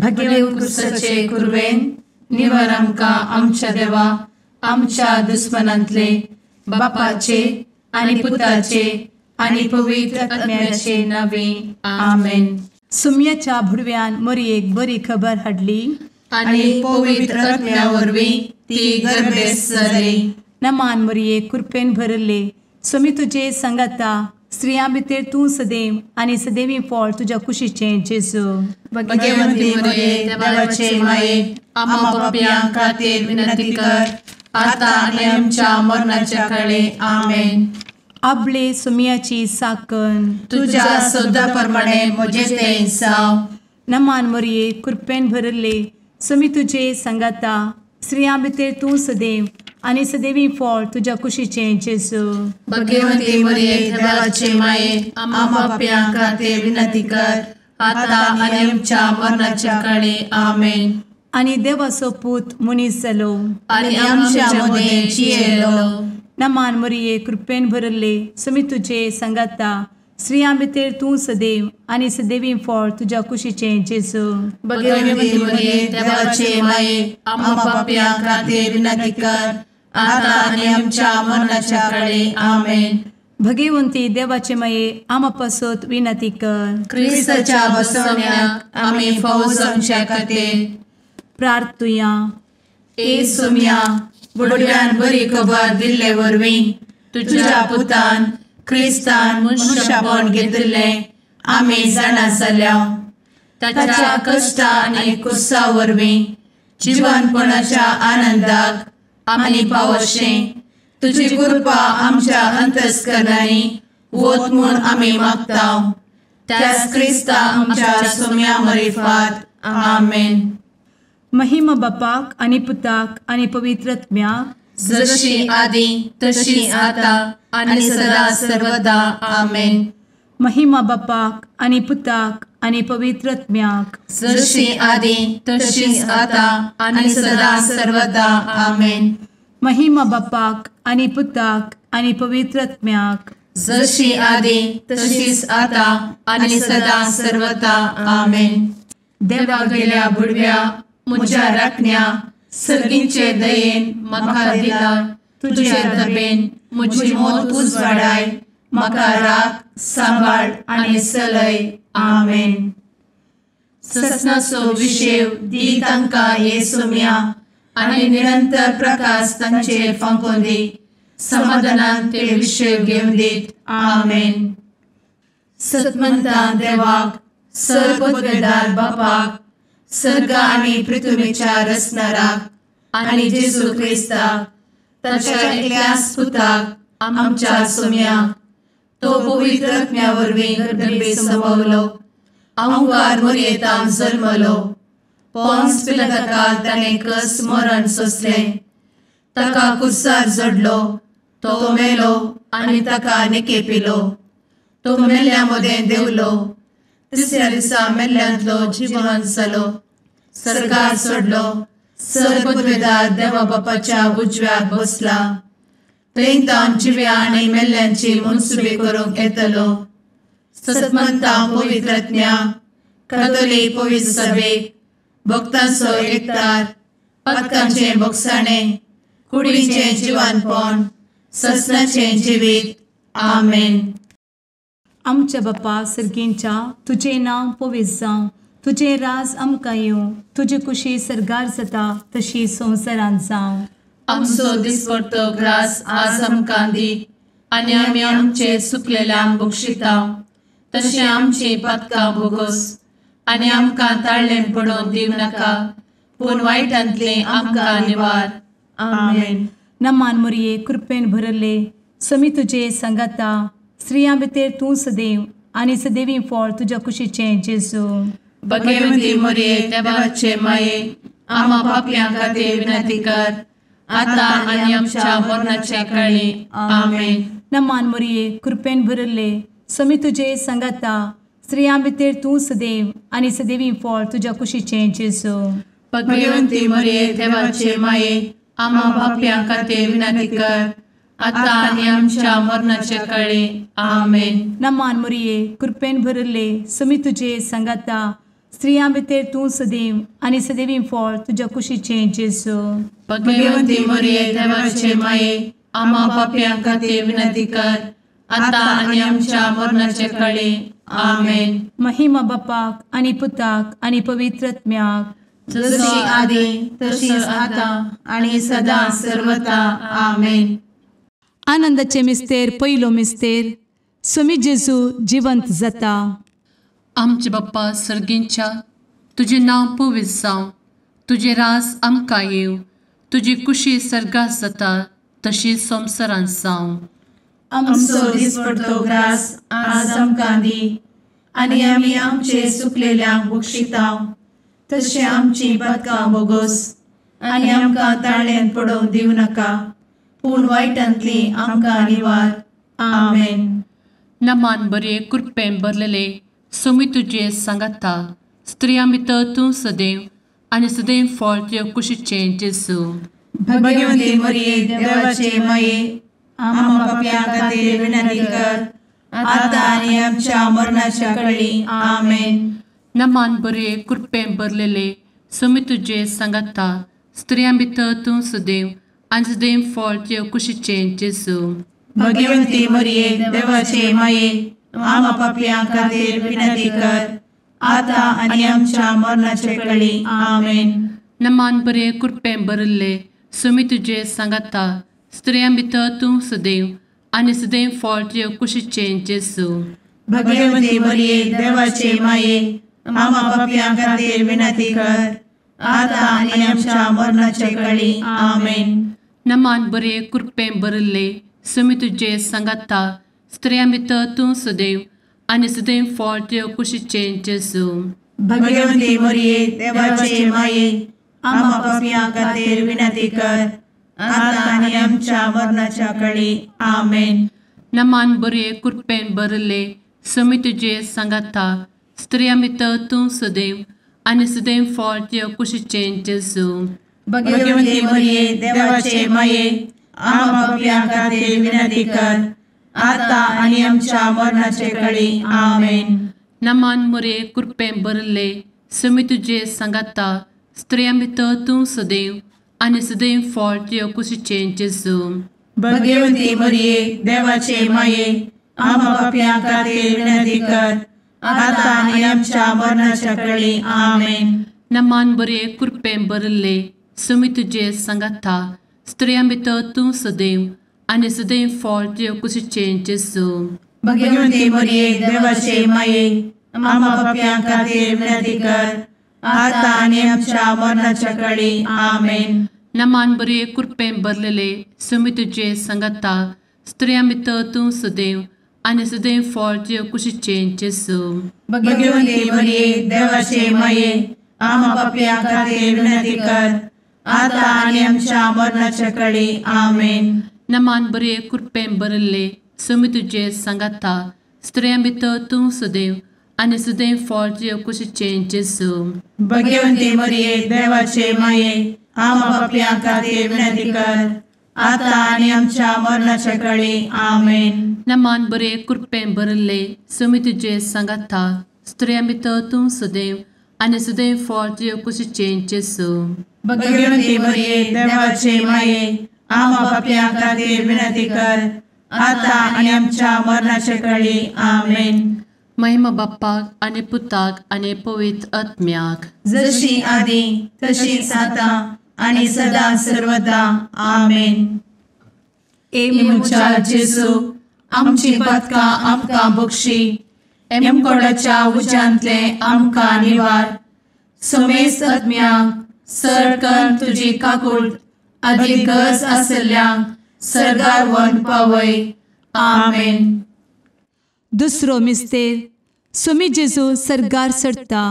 भगेव कुरवेन निवर आमकां आमच्या देवा आमच्या दुस्मनांतले बापाचे आनी पुताचे आनी पवित्र आत्म्याचे नावे आमेन. सुम्याच्या भुडव्यान मोरयेक बरी खबर हाडली आनी पवित्र आत्म्या वरवीं ती गर्भेस्त जाली. नमान मोरये, कृपेन भरले, स्वामी तुजे संगाता, स्त्रियां भितर तूं सदैव आनी सदैवी फळ तुज्या कुशीचें जेजू. भगवंती मोरये, देवाचे माये, आम्हा पापयां खातीर विनंती कर आता आनी आमच्या मरणाच्या काळे. आमेन. आपले सुम्याची साकन तुज्या सदा प्रमाणे म्हजें तें जावं. नमान मोरये, कृपेन भरले, स्वामी तुजे संगाता, स्त्रियां भितर तूं सदैव आनी सदैवी फळ तुज्या कुशीचें जेजू. भगवंती मोरये, देवाचे माये, आम्हा पापयां खातीर विनंती कर आता आनी आमच्या मरणाच्या काळे. आमेन. आनी देवाचो पूत मनीस जालो आनी आमच्या मदें जियेलो. नमान मोरये, कृपेन भरले, स्वामी तुजे संगाता, स्त्रियां भितर तूं सदैव आनी सदैवी फळ तुज्या कुशीचें जेजू. भगवंती मोरये, देवाचे माये, आम्हा पापयां खातीर विनंती कर आता आनी आमच्या मरणाच्या काळे. आमेन. भगवंती देवाचे माये, आम्हा पासत विनंती कर. क्रिस्ताच्या बसवण्याक आमी फावो जावच्या खातीर प्रार्थुया. ए सुम्या, बुडव्यान बरी खबर दिल्ले वरवीं तुज्या पुतान क्रिस्तान मनशापण घेतिल्लें आमी जाणा जाल्या. ताच्या कश्टा आनी कुसा वरवीं जिवनपणाच्या आनंदाक आमी पावशें तुजी कृपा आमच्या अंतस्करणांनी वत म्हूण आमी मागता. त्याच क्रिस्ता आमच्या सुम्या मरिफात. आमेन. महिमा बापाक आनी पुताक आनी पवित्र आत्म्याक, जशी आदी तशी आता आनी सदा सर्वदा. आमेन. महिमा बापाक आनी पुताक आनी पवित्र आत्म्याक, जशी आदी तशी आता आनी सदा सर्वदा. आमेन. महिमा बापाक आनी पुताक आनी पवित्र आत्म्याक, जशी आदी तशीच आता आनी सदा सर्वदा. आमेन. देवा गेल्या बुडव्या म्हज्या राखण्या सर्गींचे दयेन म्हाका दिला तुजे दबेन म्हजी मोत उजवाडाय, म्हाका राख सांबाळ आनी सलय. आमेन. ससनाचो विशेव दी तांकां हे सुम्या आनी निरंतर प्रकाश तांचेर फांकोवन दी, समाधानान ते विशेव घेवन दीत. आमेन. सतमंता देवाक, सर्वपदवेदार बापाक, सर्ग आनी पृथ्वीच्या रचणाराक आनी जेजू क्रिस्ताक ताच्या एकल्याच पुताक आमच्या सुम्याक, तो पवित्र आत्म्या वरवीं गर्भे संभवलो, अहंकार मोरयेतान जल्मलो, पोन्स पिलाताकाल ताणें कस मरण सोंसलें, ताका कुर्सार जडलो, तो मेलो आनी ताका निकेपिलो, तो मेल्ल्या मदें देंवलो, तिसऱ्या दिसा मेल्ल्यांतलो जिवन जालो, सर्गार सोडलो, सर्वपदवेदार देवा बापाच्या उजव्याक बसला, थंय तावन जिव्या आनी मेल्ल्यांची मनसुबी करूंक येतलो. सतमंता पवित्र आत्म्या, कातोलीक पवित्र सभेक, भक्तांचो एकतार, पातकांचें भोगसाणें, कुडीचें जिवानपण, ससनाचें जिवीत. आमेन. आमच्या बापा सर्गींच्या, तुजें नांव पवित्र जावं, तुजें राज आमकां येवं, तुजी कुशी सर्गार जाता तशी संवसारांत जावं. आमचो दिसपडतो ग्रास आज आमकां दी आनी आमी आमचे सुकलेल्यांक बक्षिता तशें आमची पातकां भोगोस आनी आमकां ताळ्ळें पडोवन दिवं नाका, पूण वायटांतलें आमकां निवार. आमेन. नमान मोरये, कृपेन भरले, स्वामी तुजे संगाता, स्त्रियां भितर तूं सदैव आनी सदैवी फळ तुज्या कुशीचें जेजू. भगवंती मोरये, देवाचे माये, आम्हा पापयां खातीर विनंती कर आता आनी आमच्या मरणाच्या काळी. आमेन. नमान मोरये, कृपेन भरले, स्वामी तुजे संगाता, स्त्रियां भितर तूं सदैव आनी सदैवी फळ तुज्या कुशीचें जेजू. भगवंती मोरये, देवाचे माये, आम्हा पापयां खातीर विनंती कर आता आनी आमच्या मरणाच्या काळी. आमेन. नमान मोरये, कृपेन भरले, स्वामी तुजे संगाता, स्त्रियां भितर तूं सदैव आनी सदैवी फळ तुज्या कुशीचें जेजू. भगवंती मरिये देवाचे माये, आम्हा पापयां खातीर विनंती कर, आतां आनी आमच्या मरणाचे कळे. आमेन. महिमा बापाक आनी पुताक आनी पवित्र आत्म्याक, जशी आदी तशीच आतां आनी सदां सर्वता. आमेन. आनंदाचे मिस्तेर पयलो मिस्तेर, स्वामी जेजू जिवंत जाता. आमचे बाप्पा सर्गींच्या, तुजें नांव पवित्र जावं, तुजें राज आमकां येवं, तुजी कुशी सर्गात जाता तशी संवसारांत जावं. आमचो दिसपडतो ग्रास आज आमकां दी, आनी आमी आमचे सुकलेल्यांक बक्षिता तशें आमची पातकां बोगोस, आनी आमकां ताळ्यांत पडोवंक दिवं नाका, पूण वायटांतली आमकां निवार. आमेन. नमान बरे कृपेन भरलेले स्वामी तुजे सांगाता, स्त्रियां भितर तूं सदैव आनी सदैव फळ तुज्या कुशीचें जेजू. भगवंती मरिये देवाचे माये, आम्हा पापयां खातीर विनंती कर, आतां आनी आमच्या मरणाच्या कळी. आमेन. नमान बरे कृपेन भरलेले स्वामी तुजे सांगाता, स्त्रियां भितर तूं सदैव आनी सदैव फळ तुज्या कुशीचें जेजू. भगवंती मरिये देवाचे माये, आम्हा पापयां खातीर विनंती कर, आतां आनी आमच्या मरणाचे कळी. आमेन. नमान बरे कृपेन भरिल्ले स्वामी तुजे सांगाता, स्त्रियां भितर तूं सदैव आनी सदैव फळ तुज्या कुशीचें जेजू. भगवंती मरिये देवाचे माये, आम्हा पापयां खातीर विनंती कर, आतां आनी आमच्या मरणाचे कळी. आमेन. नमान बरे कृपेन भरिल्ले स्वामी तुजे सांगाता, स्त्रियां भितर तूं सदैव आनी सदैव फळ तुज्या कुशीचें जेजू. भगवंती मरिये देवाचे माये, आम्हा पापयां खातीर विनंती कर, आतां आनी आमच्या मरणाच्या कळी. आमेन. नमान बरे कृपेन भरिल्ले स्वामी तुजे सांगाता, स्त्रियां भितर तूं सदैव आनी सदैव फळ तुज्या कुशीचें जेजू. भगवंती मरिये देवाचे माये, आम्हा पापयां खातीर विनंती कर, आतां आनी आमच्या मरणाचे कळी. आमेन. नमान मरिये कृपेन भरिल्ले स्वामी तुजे सांगाता, स्त्रियां भितर तूं सदैव आनी सदैव फळ तुज्या कुशीचें जेजू. भगवंती मरिये देवाचे माये, आम्हा पापयां खातीर विनंती कर, आतां आनी आमच्या मरणाच्या कळी. आमेन. नमान बरे कृपेन भरिल्ले स्वामी तुजे सांगाता, स्त्रियां भितर तूं सदैव आनी सदैव फळ तुज्या कुशीचें जेजू. भगवंती मरिये देवाचे माये, आम्हा पापयां खातीर विनंती कर, आतां आनी आमच्या मरणाच्या कळी. आमेन. नमान बरे कृपेन भरलेले स्वामी तुजे सांगाता, स्त्रियां भितर तूं सदैव आनी सदैव फळ तुज्या कुशीचें जेजू. भगवंती मरिये देवाचे माये, आम्हा पापयां खातीर विनंती कर, आतां आनी आमच्या मरणाच्या कळी. आमेन. नमान बरे कृपेन भरिल्ले स्वामी तुजे सांगाता, स्त्रियां भितर तूं सदैव आनी सदैव फळ तुज्या कुशीचें जेजू. भगवंती मरिये देवाचे माये, आम्हा पापयां खातीर विनंती कर, आतां आनी आमच्या मरणाच्या कळी. आमेन. नमान बरे कृपेन भरिल्ले स्वामी तुजे सांगाता, स्त्रियां भितर तूं सदैव आनी सदैव फळ तुज्या कुशीचें जेजू. भगवंती मरिये देवाचे माये, आम्हा पापयां खातीर विनंती कर, आतां आनी आमच्या मरणाच्या कळी. आमेन. महिमा बाप्पाक आनी पुताक आनी पवित्र आत्म्याक, जशी आदी तशीच आतां आनी सदां सर्वदा. आमेन. ए म्हज्या जेजू, आमची पातकां आमकां बक्षी, एमकोडाच्या उज्यांतले आमकां निवार, समेस्त आत्म्यांक सरकन तुजी काकूट आदी गरज आशिल्ल्यांक सर्गार व्हरून पावय. आमेन. दुसरो मिस्तेर, स्वामी जेजू सर्गार चडटा.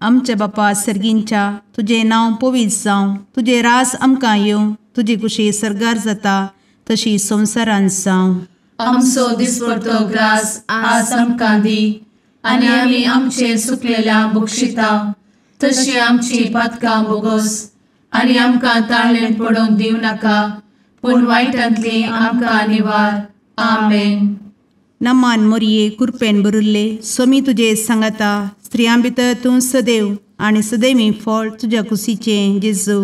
आमच्या बापा सर्गींच्या, तुजें नांव पवित्र जावं, तुजें राज आमकां येवं, तुजी कुशी सर्गार जाता तशी संवसारांत जावं. आमचो दिसपडतो ग्रास आज आमकां दी, आनी आमी आमचे सुकलेल्या बक्षिता तशी आमची पातकां बोगोस, आनी आमकां ताळ्ळेंत पडोवंक दिवं नाका, पूण वायटांतली आमकां निवार. आमेन. नमान मोरये कृपेन भरिल्ले स्वामी तुजे सांगाता, स्त्रियां भितर तूं सदैव आनी सदैवी फळ तुज्या कुशीचें जेजू।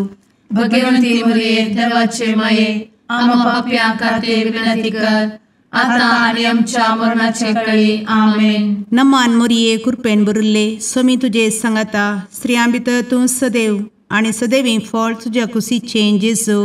भगवंती मरिये देवाचे माये आम्हा पाप्यां खातीर विनंती कर आता आनी आमच्या मरणाचे वेळी। आमेन। नमान मरिये कृपेन भरिल्ले स्वामी तुजे सांगाता स्त्रियां भितर तूं सदैव आनी सदैवी फळ तुज्या कुशीचें जेजू।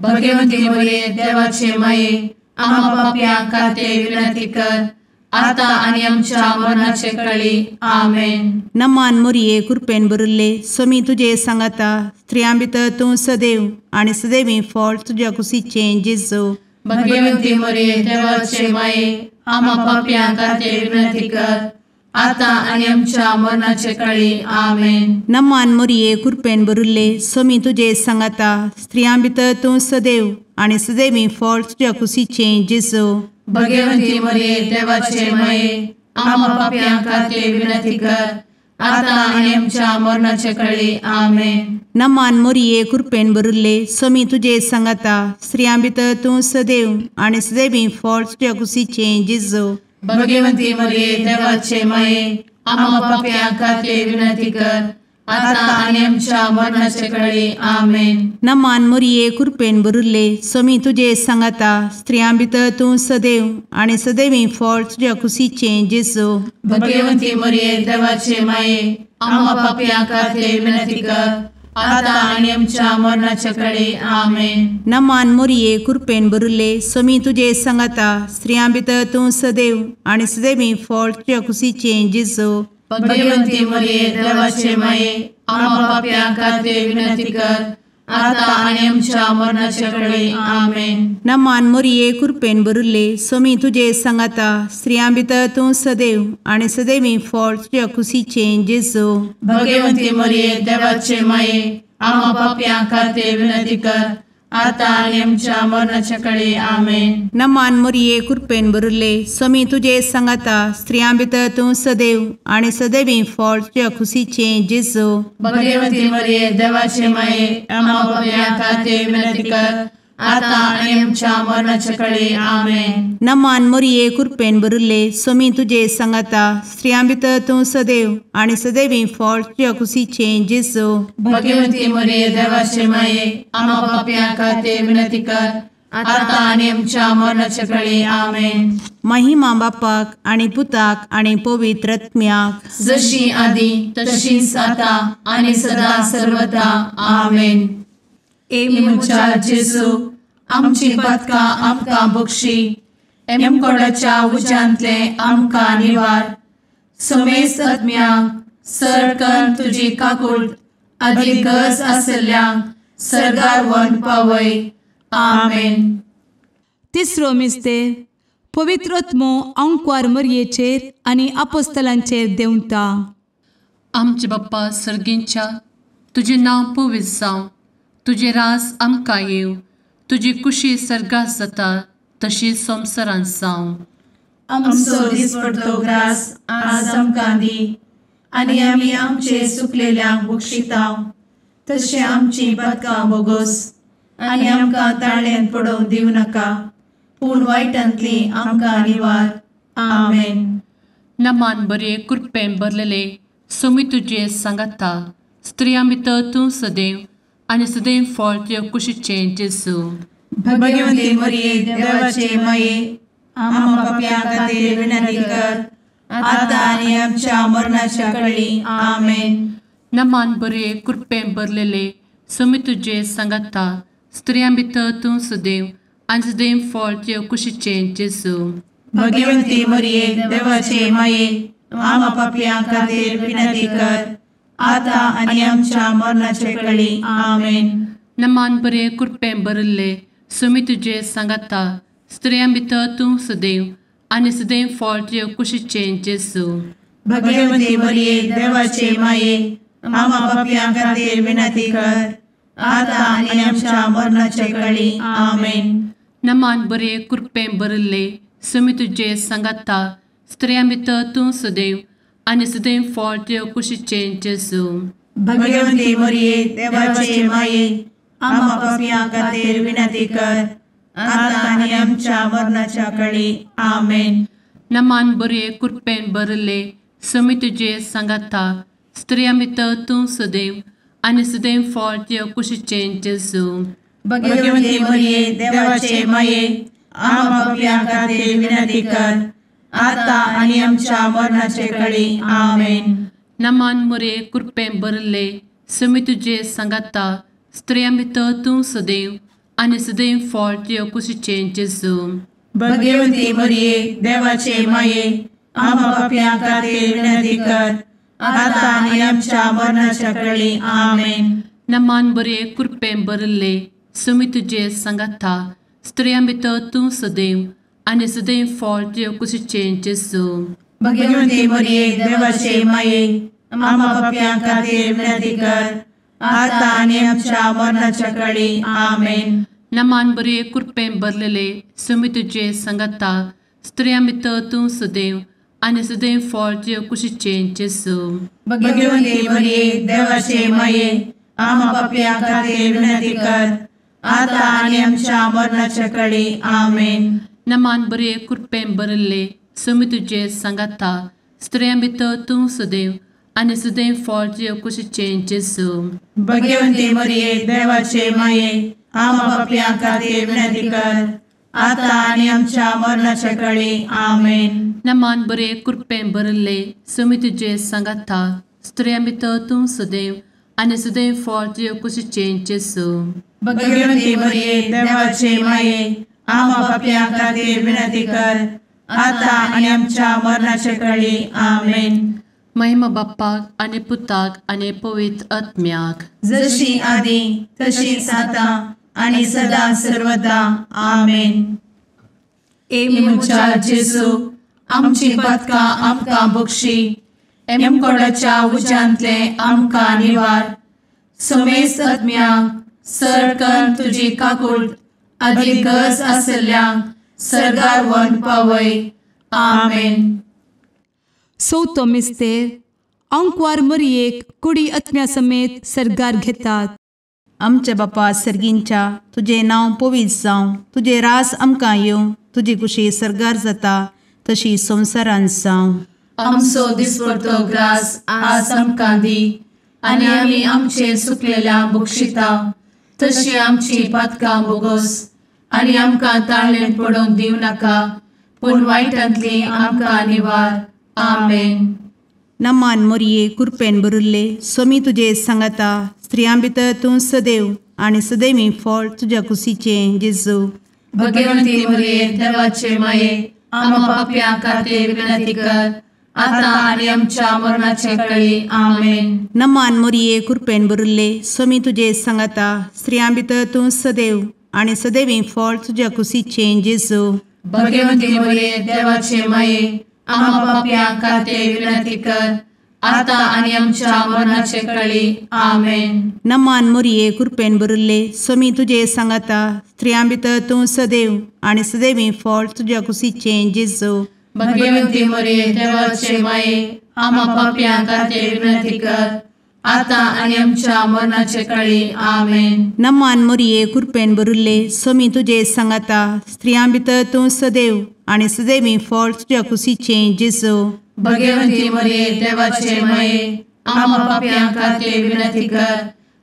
भगवंती मरिये देवाचे माये आम्हा पाप्यां खातीर विनंती कर आता आनी आमच्या मरणाचे वेळी। आमेन। नमान मरिये कृपेन भरिल्ले स्वामी तुजे सांगाता स्त्रियां भितर तूं सदैव आनी सदैवी फळ तुज्या कुशीचें जेजू। भगवंती मरिये देवाचे माये आम्हा पाप्यां खातीर विनंती कर आता आनी आमच्या मरणाचे वेळी। आमेन। नमान मरिये कृपेन भरिल्ले स्वामी तुजे सांगाता स्त्रियां भितर तूं सदैव आनी सदैवी फळ तुज्या कुशीचें जेजू। भगवंती मरिये देवाचे माये आम्हा पाप्यां खातीर विनंती कर आता आनी आमच्या मरणाचे वेळी। आमेन। नमान मरिये कृपेन भरिल्ले स्वामी तुजे सांगाता स्त्रियां भितर तूं सदैव आनी सदैवी फळ तुज्या कुशीचें जेजू। भगवंती मरिये देवाचे माये आम्हा पाप्यां खातीर विनंती कर आता आनी आमच्या मरणाचे वेळी। आमेन। नमान मरिये कृपेन भरिल्ले स्वामी तुजे सांगाता स्त्रियां भितर तूं सदैव आनी सदैवी फळ तुज्या कुशीचें जेजू। भगवंती मरिये देवाचे माये आम्हा पाप्यां खातीर विनंती कर आता आनी आमच्या मरणाचे वेळी। आमेन। नमान मरिये कृपेन भरिल्ले स्वामी तुजे सांगाता स्त्रियां भितर तूं सदैव आनी सदैवी फळ तुज्या कुशीचें जेजू। भगवंती मरिये देवाचे माये आम्हा पाप्यां खातीर विनंती कर आता आनी आमच्या मरणाचे वेळी। आमेन। नमान मरिये कृपेन भरिल्ले स्वामी तुजे सांगाता स्त्रियां भितर तूं सदैव आनी सदैवी फळ तुज्या कुशीचें जेजू। भगवंती मरिये देवाचे माये आम्हा पाप्यां खातीर विनंती कर आता आनी आमच्या मरणाचे वेळी। आमेन। नमान मरिये कृपेन भरिल्ले स्वामी तुजे सांगाता स्त्रियां भितर तूं सदैव आनी सदैवी फळ तुज्या कुशीचें जेजू। भगवंती मरिये देवाचे माये आम्हा पाप्यां खातीर विनंती कर आता आनी आमच्या मरणाचे वेळी। आमेन। नमान मरिये कृपेन भरिल्ले स्वामी तुजे सांगाता स्त्रियां भितर तूं सदैव आनी सदैवी फळ तुज्या कुशीचें जेजू। भगवंती मरिये देवाचे माये आम्हा पाप्यां खातीर विनंती कर आता आनी आमच्या मरणाचे वेळी। आमेन। महिमा बापाक आनी पुताक आनी पवित्र आत्म्याक जशी आदी तशीच आता आनी सदा सर्वदा। आमेन। ए म्हज्या जेजू आमची पातकां आमकां बक्षी एमकोडाच्या उज्यांतले आमकां निवार समेस्त आत्म्यांक सरकन तुजी काकूट आदी गरज आशिल्ल्यांक सर्गार व्हरून पावय। आमेन। तिसरो मिस्तेर पवित्र आत्मो आंकवार मरयेचेर आनी आपोस्तलांचेर देंवता। आमचे बाप्पा सर्गींच्या तुजें नांव पवित्र जावं, तुजें राज आमकां येवं, तुजी कुशी सर्गात जाता तशी संवसारांत जावं। आमचो दिसपडतो ग्रास आज आमकां दी आनी आमी आमचे सुकलेल्यांक बक्षिता तशें आमची पातकां बोगोस आनी आमकां ताळ्यान पडोवंक दिवं नाका पूण वायटांतली आमकां निवार। आमेन। नमान बरे कृपेन भरलेले स्वामी तुजे सांगाता स्त्रियां भितर तूं सदैव आनी सदैव फळ तुज्या कुशीचें जेजू। भगवंती मरिये देवाचे माये आम्हा पाप्यां खातीर विनंती कर आता आनी आमच्या मरणाच्या वेळी। आमेन। नमान बरे कृपेन भरलेले स्वामी तुजे सांगाता स्त्रियां भितर तूं सदैव आनी सदैव फळ तुज्या कुशीचें जेजू। भगवंती मरिये देवाचे माये आम्हा पाप्यां खातीर विनंती कर आता आनी आमच्या मरणाचे वेळी। आमेन। नमान बरे कृपेन भरिल्ले स्वामी तुजे सांगाता स्त्रियां भितर तूं सदैव आनी सदैव फळ तुज्या कुशीचें जेजू। भगवंती मरिये देवाचे माये आम्हा पाप्यां खातीर विनंती कर आता आनी आमच्या मरणाचे वेळी। आमेन। नमान बरे कृपेन भरिल्ले स्वामी तुजे सांगाता स्त्रियां भितर तूं सदैव आनी सदैव फळ तुज्या कुशीचें जेजू। भगवंती मरिये देवाचे माये आम्हा पाप्यां खातीर विनंती कर आता आनी आमच्या मरणाच्या वेळी। आमेन। नमान बरे कृपेन भरिल्ले समी तुजे सांगाता स्त्रियां भितर तूं सदैव आनी सदैव फळ तुज्या कुशीचें जेजू। भगवती मरिये देवाचे माये आम्हा पाप्यां खातीर विनंती कर आता आनी आमच्या मरणाचे कळी। आमेन। नमान मोरये कृपेन भरिल्ले समी तुजे सांगाता स्त्रियां भितर तूं सदैव आनी सदैव फळ तुज्या कुशीचें जेजू। भगवती मरिये देवाचे माये आम्हा पाप्यां खातीर विनंती कर आता आनी आमच्या मरणाच्या कळी। आमेन। नमान बरे कृपेन भरिल्ले समी तुजे सांगाता स्त्रियां भितर तूं सदैव आनी सदैव फळ तुज्या कुशीचें जेजू। भगवती मरिये देवाचे माये आम्हा पाप्यां खातीर विनंती कर आता आनी आमच्या मरणाच्या कळी। आमेन। नमान बरे कृपेन भरिल्ले समी तुजे सांगाता स्त्रियां भितर तूं सदैव आनी सदैव फळ तुज्या कुशीचें जेजू। भगवती मरिये देवाचे माये आम्हा पाप्यां खातीर विनंती कर आता आनी आमच्या मरणाच्या कळी। आमेन। नमान बरे कृपेन भरिल्ले समी तुजे सांगाता स्त्रियां भितर तूं सदैव आनी सदैव फळ तुज्या कुशीचें जेजू। भगवती मरिये देवाचे माये आम्हा पाप्यां खातीर विनंती कर आता आनी आमच्या मरणाच्या कळी। आमेन। नमान बरे कृपेन भरिल्ले समी तुजे सांगाता स्त्रियां भितर तूं सदैव आनी सदैव फळ तुज्या कुशीचें जेजू। भगवती मरिये देवाचे माये आम्हा पाप्यां खातीर विनंती कर आता आनी आमच्या मरणाच्या कळी। आमेन। महिमा बाप्पाक आनी पुताक आनी पवित्र आत्म्याक जशी आदी तशीच आता आनी सदा सर्वदा। आमेन। ए म्हज्या जेजू आमची पातकां आमकां बक्षी एमकोडाच्या उज्यांतले आमकां निवार समेस्त आत्म्यांक सरकन तुजी काकूट आदी गरज आसल्ल्यांक सर्गार व्हरून पावय। आमेन। चवथो मिस्तेर आंकवार मरियेक कुडी आत्म्या समेत सर्गार घेतात। आमच्या बापा सर्गींच्या तुजें नांव पवित्र जावं, तुजें राज आमकां येवं, तुजी कुशी सर्गार जाता तशी संवसारांत जावं। आमचो दिसपडतो ग्रास आज आमकां दी आनी आमी आमचे सुकलेल्या बक्षिता तशी आमची पातकां बोगस आनी आमकां ताळेन पडोवंक दिवं नाका पूण वायटांतली आमकां निवार। आमेन। नमान मोरये कृपेन भरिल्ले स्वामी तुजे सांगाता स्त्रियां भितर तूं सदैव आनी सदैवी फळ तुज्या कुशीचें जेजू। भगवंती मोरये देवाचे माये आम्हा पाप्यां खातीर विनंती कर आता आनी आमच्या मरणाचे कळी। आमेन। नमान मोरये कृपेन भरिल्ले स्वामी तुजे सांगाता स्त्रियां भितर तूं सदैव आनी सदैवी फळ तुज्या कुशीचें जेजू। भगवंती मोरये देवाचे माये आम्हा पाप्यां खातीर विनंती कर आता आनी आमच्या मरणाचे कळी। आमेन। नमान मोरये कृपेन भरिल्ले स्वामी तुजे सांगाता स्त्रियां भितर तूं सदैव आनी सदैवी फळ तुज्या कुशीचें जेजू। भगवंती मोरये देवाचे माये आम्हा पाप्यां खातीर विनंती कर आता आनी आमच्या मरणाचे कळी। आमेन। नमान मोरये कृपेन भरिल्ले स्वामी तुजे सांगाता स्त्रियां भितर तूं सदैव आनी सदैवी फळ तुज्या कुशीचें जेजू। भगवंती मोरये देवाचे माये आम्हा पाप्यां खातीर विनंती कर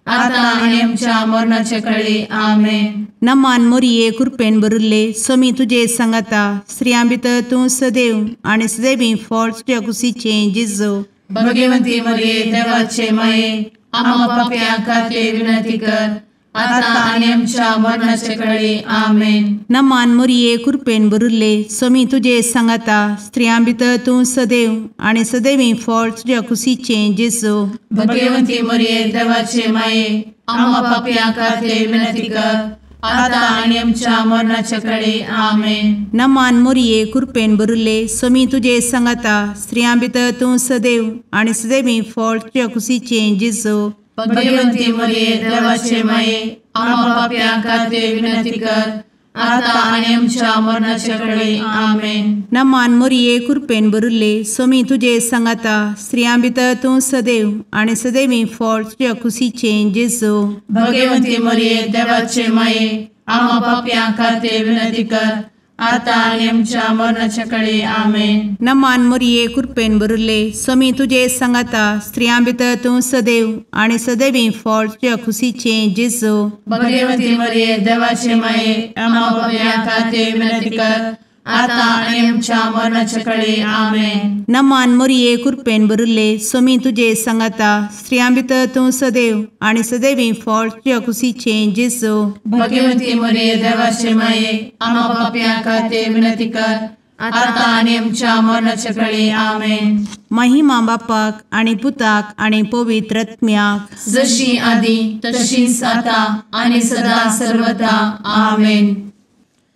आता आनी आमच्या मरणाचे कळी। आमेन। नमान मोरये कृपेन भरिल्ले स्वामी तुजे सांगाता स्त्रियां भितर तूं सदैव आनी सदैवी फळ तुज्या कुशीचें जेजू। भगवंती मोरये देवाचे माये आम्हा पाप्यां खातीर विनंती कर आता आनी आमच्या मरणाचे कळी। आमेन। नमान मोरये कृपेन भरिल्ले स्वामी तुजे सांगाता स्त्रियां भितर तूं सदैव आनी सदैवी फळ तुज्या कुशीचें जेजू। भगवंती मोरये देवाचे माये आम्हा पाप्यां खातीर विनंती कर आता आनी आमच्या मरणाचे कळी। आमेन। नमान मोरये कृपेन भरिल्ले स्वामी तुजे सांगाता स्त्रियां भितर तूं सदैव आनी सदैवी फळ तुज्या कुशीचें जेजू। भगवंती मोरये देवाचे माये आम्हा पाप्यां खातीर विनंती कर आता आनी आमच्या मरणाचे कळी। आमेन। नमान मोरये कृपेन भरिल्ले स्वामी तुजे सांगाता स्त्रियां भितर तूं सदैव आनी सदैवी फळ तुज्या कुशीचें जेजू। भगवंती मोरये देवाचे माये आम्हा पाप्यां खातीर विनंती कर आतां आनी आमच्या मरणाच्या कळे. आमेन. नमान मोरये कृपेन भरिल्ले, स्वामी तुजे सांगाता, स्त्रियां भितर तूं सदैव आनी सदैवी फळ तुज्या खुशीचें जेजू. भगवती मरिये देवाचे माये, आम्हा पाप्यां खातीर विनंती कर, आतां आनी आमच्या मरणाच्या कळे. आमेन. नमान मोरये कृपेन भरिल्ले, स्वामी तुजे सांगाता, स्त्रियां भितर तूं सदैव आनी सदैवी फळ तुज्या खुशीचें जेजू. भगवती मरिये देवाचे माये, आम्हा पाप्यां खातीर विनंती कर, आतां आनी आमच्या मरणाच्या कळे. आमेन. महिमा बापाक आनी पुताक आनी पवित्र आत्म्याक, जशी आदी तशीच आतां आनी सदा सर्वदा. आमेन.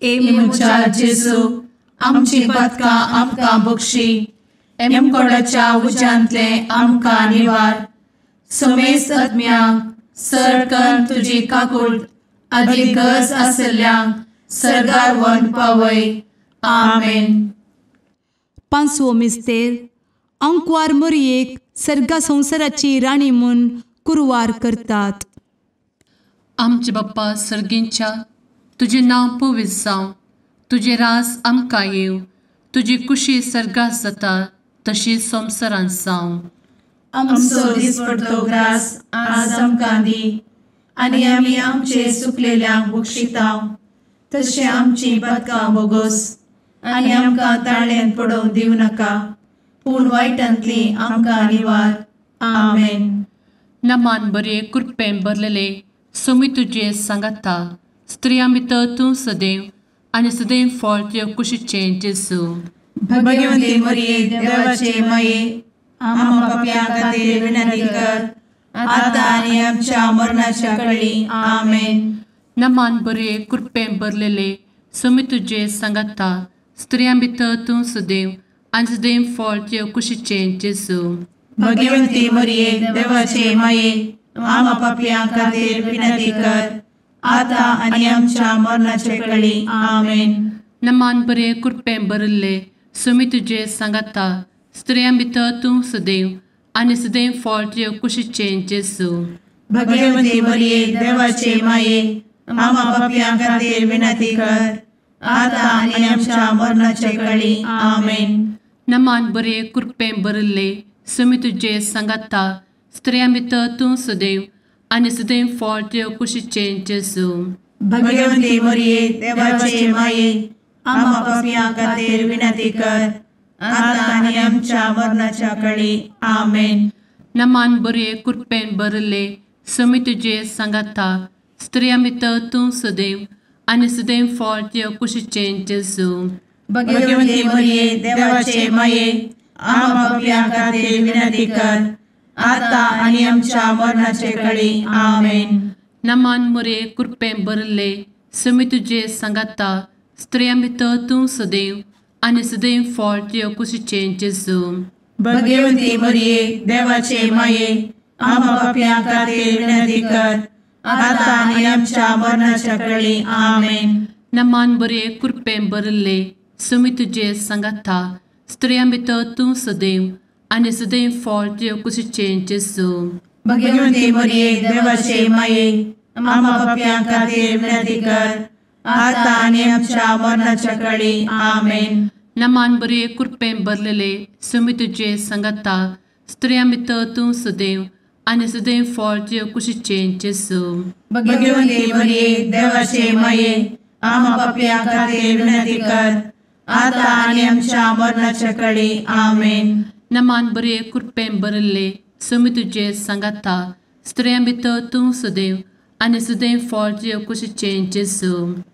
ए म्हज्या जेजू, आमची पातकां आमकां बक्षी, एमकोडाच्या उज्यांतले आमकां निवार, समेस्त आत्म्यांक सरकन तुजी काकूट आदी गरज आशिल्ल्यांक सर्गार व्हरून पावय. आमेन. पांचवो मिस्तेर. आंकवार मोरयेक सर्गा संवसाराची राणी म्हूण कुरवार करतात. आमचे बाप्पा सर्गींच्या, तुजें नांव पवित्र जावं, तुजें राज आमकां येवं, तुजी कुशी सर्गात जाता तशी संवसारांत जावं. आमचो दिसपडतो ग्रास आज आमकां दी, आनी आमी आमचे सुकलेल्यांक बक्षिता तशें आमची पातकां बोगोस, आनी आमकां ताळ्यांत पडोवंक दिवं नाका, पूण वायटांतली आमकां निवार. आमेन. नमान बरे कृपेन भरलेले, स्वामी तुजे सांगाता, स्त्रियां भितर तूं सदैव आनी सदैव फळ तुज्या कुशीचें जेजू. भगवती मरिये देवाचे माये, आम्हा पाप्यां खातीर विनंती कर, आतां आनी आमच्या मरणाच्या कळी. आमेन. नमान बरे कृपेन भरलेले, स्वामी तुजे सांगाता, स्त्रियां भितर तूं सदैव आनी सदैव फळ तुज्या कुशीचें जेजू. भगवती मरिये देवाचे माये, आम्हा पाप्यां खातीर विनंती कर, आतां आनी आमच्या मरणाच्या कळी. आमेन. नमान बरे कृपेन भरिल्ले, स्वामी तुजे सांगाता, स्त्रियां भितर तूं सदैव आनी सदैव फळ तुज्या कुशीचें जेजू. भगवती मरिये देवाचे माये, आम्हा पाप्यां खातीर विनंती कर, आतां आनी आमच्या मरणाच्या कळी. आमेन. नमान बरे कृपेन भरिल्ले, स्वामी तुजे सांगाता, स्त्रियां भितर तूं सदैव आनी सदैव फळ तुज्या कुशीचें जेजू. भगवती मरिये देवाचे माये, आम्हा पाप्यां खातीर विनंती कर, आतां आनी आमच्या मरणाच्या कळी. आमेन. नमान बरे कृपेन भरिल्ले, स्वामी तुजे सांगाता, स्त्रियां भितर तूं सदैव आनी सदैव फळ तुज्या कुशीचें जेजू. भगवती मरिये देवाचे माये, आम्हा पाप्यां खातीर विनंती कर, आतां आनी आमच्या मरणाचे कळी. आमेन. नमान मरिये कृपेन भरिल्ले, स्वामी तुजे सांगाता, स्त्रियां भितर तूं सदैव आनी सदैव फळ तुज्या कुशीचें जेजू. भगवती मरिये देवाचे माये, आम्हा पाप्यां खातीर विनंती कर, आतां आनी आमच्या मरणाच्या कळी. आमेन. नमान बरे कृपेन भरिल्ले, स्वामी तुजे सांगाता, स्त्रियां भितर तूं सदैव आनी सदैव फळ तुज्या कुशीचें जेजू. भगवती मरिये देवाचे माये, आम्हा पाप्यां खातीर विनंती कर, आतां आनी आमच्या मरणाच्या कळी. आमेन. नमान बरे कृपेन भरलेले, स्वामी तुजे सांगाता, स्त्रियां भितर तूं सदैव आनी सदैव फळ तुज्या कुशीचें जेजू. भगवती मरिये देवाचे माये, आम्हा पाप्यां खातीर विनंती कर, आतां आनी आमच्या मरणाच्या कळी. आमेन. नमान बरे कृपेन भरिल्ले, स्वामी तुजे सांगाता, स्त्रियां भितर तूं सदैव आनी सदैव फळ तुज्या कुशीचें जेजू.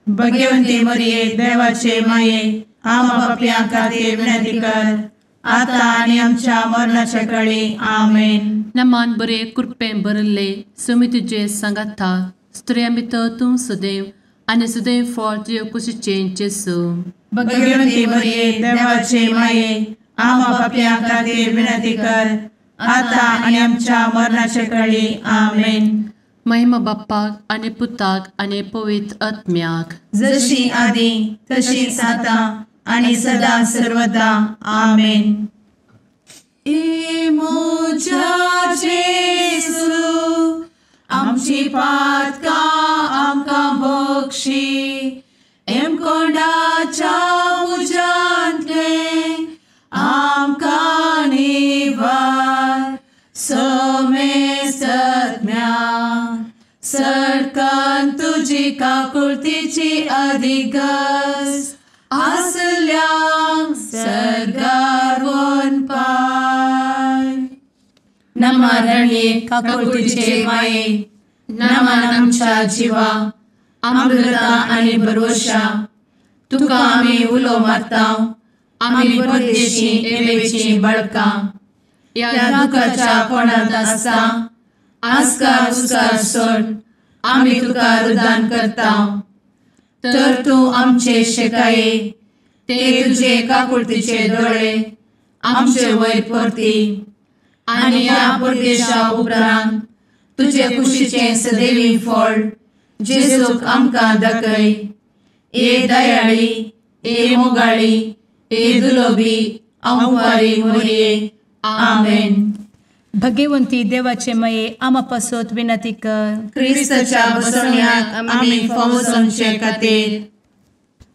भगवती मरिये देवाचे माये, आम्हा पाप्यां खातीर विनंती कर, आतां आनी आमच्या मरणाच्या कळी. आमेन. नमान बरे कृपेन भरिल्ले, स्वामी तुजे सांगाता, स्त्रियां भितर तूं सदैव आनी सदैव फळ तुज्या कुशीचें जेजू. भगवती मरिये देवाचे माये, आम्हा पाप्यां खातीर विनंती कर, आतां आनी आमच्या मरणाच्या कळी. आमेन. महिमा बाप्पाक आनी पुताक आनी पवित्र आत्म्याक, जशी आदी तशीच आतां आनी सदा सर्वदा. आमेन. ए म्हज्या जेजू, आमची पातकां आमकां बक्षी, एमकोंडाच्या तुजी काकुळतीची अधिगस आसल्यांक सर्गार वनपाय. नमा रणये काकुळतीचे माये, नमन आमच्या जिवा, अमृता आनी भरवशा, तुका आमी उलो मारता, आमी परदेशी एवेची बळकां, ह्या दुखाच्या कोणांत आसता आस्कार उस्कार सोड आमी तुका रुदान करता. तर तूं आमचे शेकाये ते तुजे काकुळतीचे दोळे आमचे वयर परती आनी ह्या परदेशा उपरांत तुजे कुशीचें सदैवी फळ जेजूक आमकां दाखय. ए दयाळी, ए मोगाळी, ए दुलोबी अंवारी मोरये. आमेन. भगवंती देवाचे मये आमा पासत विनंती कर. क्रिस्ताच्या बसवण्याक आमी फावो जावचे खातीर.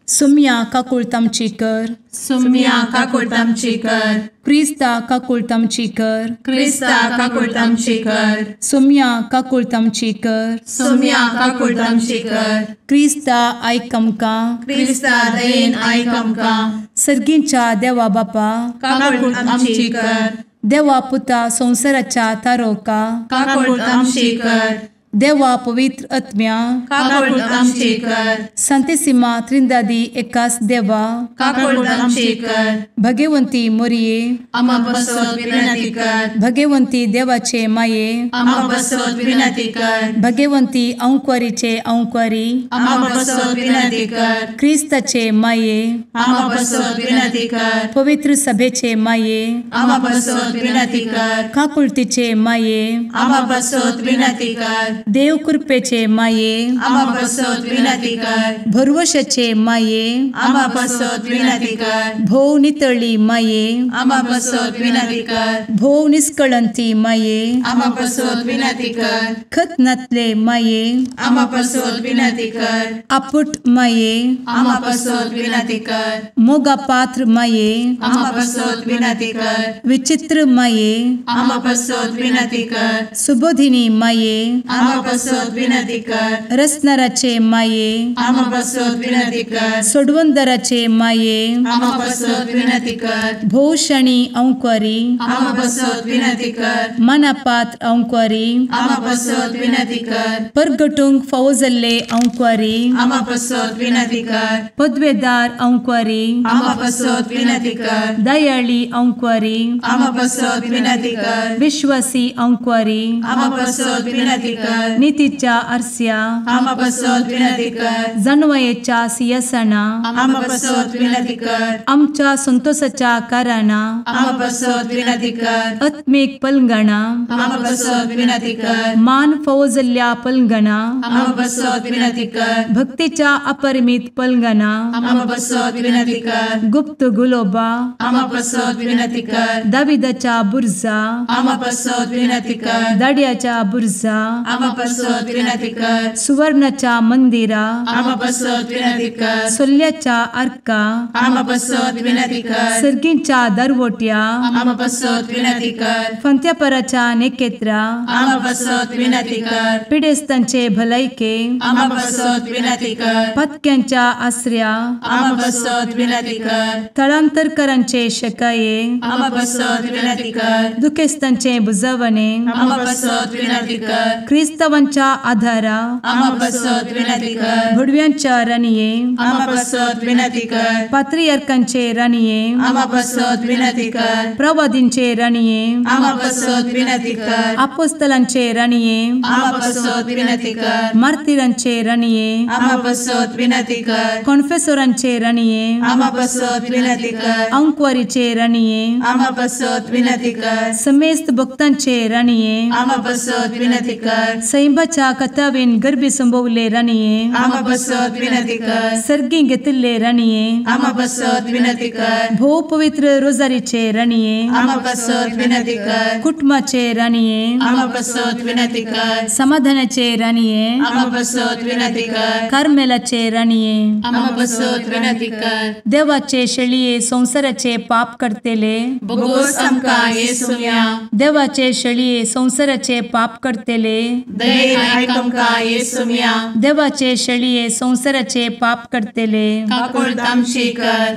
सुम्या काकुळत आमची कर. सुम्या काकुळत आमची कर. क्रिस्ता काकुळत आमची कर. क्रिस्ता काकुळत आमची कर. सुम्या काकुळत आमची कर. सुम्या काकुळत आमची कर. क्रिस्ता आयक आमकां. क्रिस्ता दयेन आयक आमकां. सर्गींच्या देवा बापा काकुळत आमची कर. देवा पुता संवसाराच्या तारोका काकुळत आमची कर. देवा पवित्र आत्म्या काकुळत आमची कर. संतेसिमा त्रिंदादी एकास देवा काकुळत आमची कर. भगवंती मोरये आमा पासत विनंती कर. भगवंती देवाचे माये आमा पासत विनंती कर. भगवंती अंकुरीचे अंकुरी आमा पासत विनंती कर. क्रिस्ताचे माये आमा पासत विनंती कर. पवित्र सभेचे माये आमा पासत विनंती कर. काकुळतीचे माये आमा पासत विनंती कर. देव कृपेचे माये आमा पासत विनंती कर. भरवशाचे माये आमा पासत विनंती कर. भोव नितळी माये आमा पासत विनंती कर. भोव निष्कळंती माये आमा पासत विनंती कर. खत नातले माये आमा पासत विनंती कर. आपुट माये आमा पासत विनंती कर. मोगा पात्र माये आमा पासत विनंती कर. विचित्र माये आमा पासत विनंती कर. सुबोधिनी माये आमा पासत विनंती कर. रसनाराचे माये आमा पासत विनंती कर. सोडवंदराचे माये आमा पासत विनंती कर. भोवशणी अंकुरी आमा पासत विनंती कर. मनापात्र अंकुरी आमा पासत विनंती कर. परगटूंक फावो जाल्ले अंकुरी आमा पासत विनंती कर. पदवेदार अंकुरी आमा पासत विनंती कर. दयाळी अंकुरी आमा पासत विनंती कर. विश्वासी अंकुरी आमा पासत विनंती कर. नितीच्या आरस्या आमा पासत विनंती कर. जानवयेच्या सिंहासना आमा पासत विनंती कर. आमच्या संतोषाच्या कारणा आमा पासत विनंती कर. आत्मीक पलंगणा आमा पासत विनंती कर. मान फावो जाल्ल्या पलंगणा आमा पासत विनंती कर. भक्तीच्या अपरिमित पलंगणा आमा पासत विनंती कर. गुप्त गुलोबा आमा पासत विनंती कर. दाविदाच्या बुर्जा आमा पासत विनंती कर. दाड्याच्या बुर्जा आमा पासत विनंती कर. सुवर्णाच्या मंदिरा आमा पासत विनंती कर. सोल्ल्याच्या आर्का आमा पासत विनंती कर. सर्गींच्या दरवट्या आमा पासत विनंती कर. फंत्यापराच्या नेकेत्रा आमा पासत विनंती कर. पिडेस्तांचे भलायके आमा पासत विनंती कर. पत्क्यांच्या आसऱ्या आमा पासत विनंती कर. थळांतरकरांचे शकाये आमा पासत विनंती कर. दुखेस्तांचे बुजवणे आमा पासत विनंती कर. क्रिस्तावांच्या आधारा आमा पासत विनंती कर. भुडव्यांच्या राणये आमा पासत विनंती कर. पात्रियार्कांचे राणये आमा पासत विनंती कर. प्रवादींचे राणये आमा पासत विनंती कर. आपोस्तलांचे राणये आमा पासत विनंती कर. मार्तिरांचे राणये आमा पासत विनंती कर. कॉन्फेसोरांचे राणये आमा पासत विनंती कर. अंकुवारीचे राणये आमा पासत विनंती कर. समेस्त भक्तांचे राणये आमा पासत विनंती कर. सैंबाच्या कथावेन गर्भी संभवले राणये आमा पासत विनंती कर. सर्गी घेतिल्ले राणये आमा पासत विनंती कर. भोव पवित्र रोजारीचे राणये आमा पासत विनंती कर. कुटुंबाचे राणये आमा पासत विनंती कर. समाधानाचे राणये आमा पासत विनंती कर. कार्मेलाचे राणये आमा पासत विनंती कर. देवाचे शेळये संवसाराचे पाप करतेले बोगोस आमकां येसुम्या देवाचे शेळये संवसाराचे पाप करतेले दयेन आयक आमकां येसुम्या। देवाचे शेळये संवसाराचे पाप करतले काकुळट आमची कर।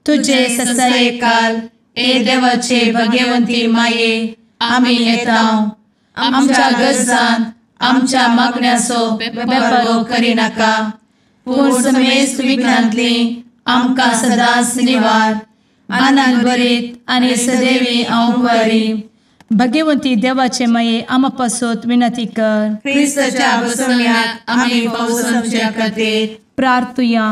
तुजे ससायेकाल ए देवाचे भगवंती माये आमी येता आमच्या गरजान आमच्या मागण्याचो बेपर्वो करिनाका पूण समेस्त विघ्नांतली आमकां सदांच निवार। आनंद भरीत आनी सदैवी अंवकारी भगवंती देवाचे माये आमा पासत विनंती कर। क्रिस्ताच्या बसवण्याक आमी पावसाच्या खातीर प्रार्थुया।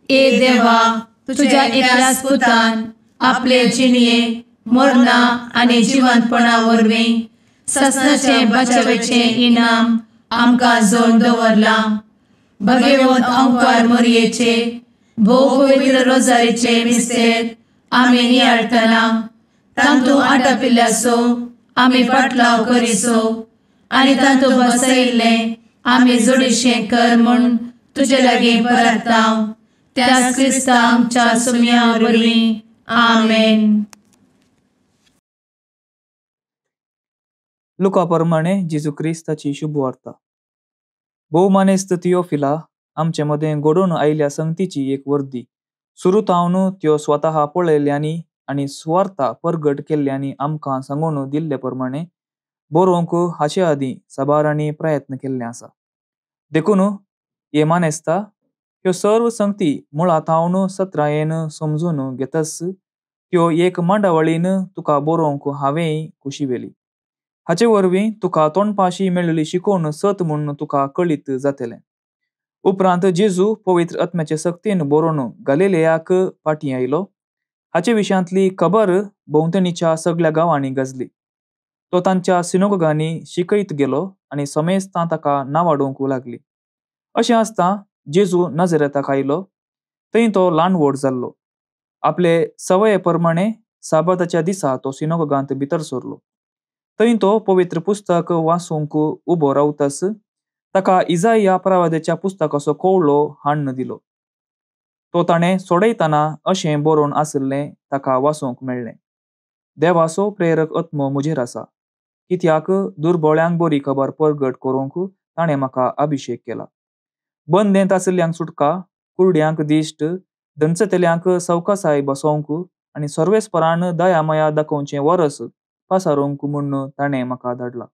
ए देवा तुझ्या एकल्याच पुतान आपले जिणये मरणा आनी जिवंतपणा वरवीं ससनाचे बचावेचे इनाम आमकां जोडून दवरलां। भगवंत अंकार मोरयेचे भोव पवित्र रोजारीचे मिस्तेर आमी नियाळटना तांतू आटापिल्ल्याचो आमी पाटलाव करिसो आनी तांतू बसयिल्लें आमी जोडीशें कर म्हूण तुजे लागीं परता त्याच क्रिस्ता आमच्या सुम्या वरवीं आमेन। लुका प्रमाणे जेजू क्रिस्ताची शुभवार्ता। भोवमानेस्त थियोफिला आमचे मदें घडोवन आयिल्ल्या संगतीची एक वर्दी सुरू तावन त्यो स्वतः पळयल्ल्यांनी आनी सुवार्ता परगट केल्ल्यांनी आमकां सांगून दिल्ले प्रमाणे बरोवंक हाचे आदीं साबारांनी प्रयत्न केल्ले आसा। देखून हे मानेस्ता ह्यो सर्व संगती मुळा तावन सत्रायेन समजून घेतस त्यो एक मांडावळीन तुका बरोवंक हांवेंय खुशी वेली। हाचे वरवीं तुका तोंडपाशी मेळिल्ली शिकोवन सत म्हूण तुका कळीत जातलें। उपरांत जेजू पवित्र आत्म्याचे सक्तीन बरोवन गलिलेयाक फाटीं आयलो। हाचे विशयांतली खबर भोंवतणीच्या सगळ्या गांवांनी गाजली। तो तांच्या सिनोगांनी शिकयत गेलो आनी समेस्तां ताका नावाडोवंक लागली। अशें आसता जेजू नजरेताक आयलो थंय तो ल्हान व्हड जाल्लो। आपले सवये प्रमाणे साबाताच्या दिसा तो सिनोगांत भितर सरलो। थंय तो पवित्र पुस्तक वाचूंक उबो रावतास ताका इजाया प्रवाद्याच्या पुस्तकाचो कवळो हाडून दिलो। तो ताणें सोडयतना अशें बरोवन आशिल्लें ताका वाचूंक मेळ्ळें। देवाचो प्रेरक आत्मो म्हजेर आसा कित्याक दुर्बळ्यांक बरी खबर परगट करूंक ताणें म्हाका अभिशेक केला। बंदेंत आशिल्ल्यांक सुटका, कुरड्यांक दिश्ट, दंचतल्यांक सवकासाय बसोवंक आनी सर्वेस्परान दया माया दाखोवचें वरस पासारूंक म्हूण ताणें म्हाका धाडला।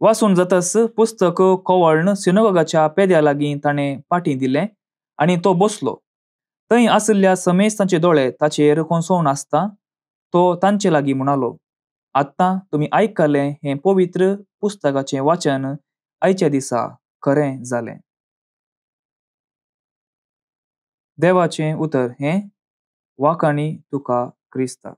वाचून जातस पुस्तक कवळ्ण सिनोगाच्या पेद्या लागीं ताणें पाटी दिलें आनी तो बसलो। थंय आशिल्ल्या समेस्तांचे दोळे ताचेर कोसळून आसता तो तांचे लागीं म्हणालो, आत्तां तुमी आयकलें हें पवित्र पुस्तकाचें वाचन आयच्या दिसा खरें जालें। देवाचें उतर हें वाखाणी तुका क्रिस्ता।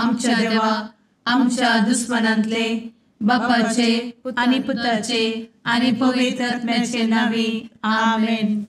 आमच्या देवा आमच्या दुस्मनांतले बापाचे आनी पुताचे आनी पवित्र आत्म्याचे नांवी आमेन।